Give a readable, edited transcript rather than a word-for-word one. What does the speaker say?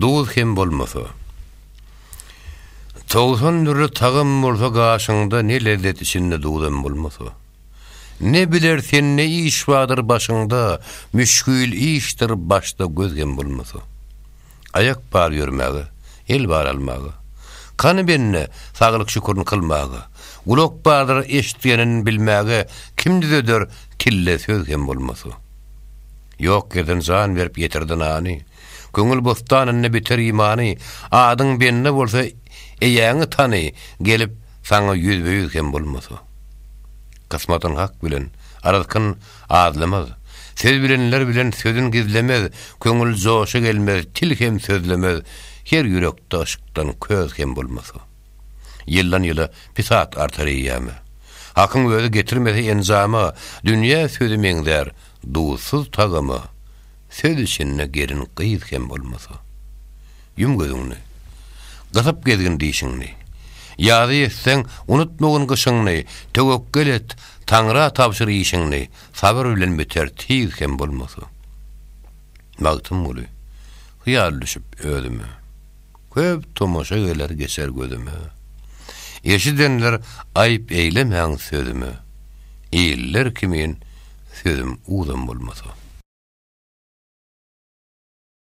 Duz hem bolmasa. 90 dürli tagam bolsa gaşyňda ne lezzet içinde duzam bolmasa. Ne biler sen ne iş bardyr başyňda müşgil işdir başda göz hem bolmasa. Aýak bar ýörmäge, el bar almaga. Kany bende saglyk şükürini kylmaga. Gulak bardyr eşitgenin bilmäge kim düzeder tille söz hem bolmasa. Ýok ýerden jan berip ýetirdi nany. Köňül bossanynda biter imany, Adyň bende bolsa, eýäňi tany, Gelip, saňa ýüzbe-ýüz hem bolmasa. Kysmatyn Hak bilen, aryzkyn azlamaz. Söz bilenler bilen sözün gizlemez, Köňül joşa gelmez, til hem sözlemez, Her ýürekde yşkdan köz hem bolmasa. Ýyldan-ýyla pisat artar eýýäme. Hakyň özi getirmese enjama, Dünýä sözi meňzär duzsuz tagama. Söz içinde gelin gyz hem bolmasa. Ýum gözüňni. Gysyp gezgin dişiňni. Ýazy ýetseň, unutmagyn gyşyňny, Töwekgel et, Taňra tabşyr işiňni, Sabyr bilen biter tiz hem bolmasa. Magtymguly, hyýal düşüp özüme. Köp tomaşa geler geçer gözüme. Eşidenler aýp eýlemäň sözüme. Iller kimin sözüm uzam bolmasa.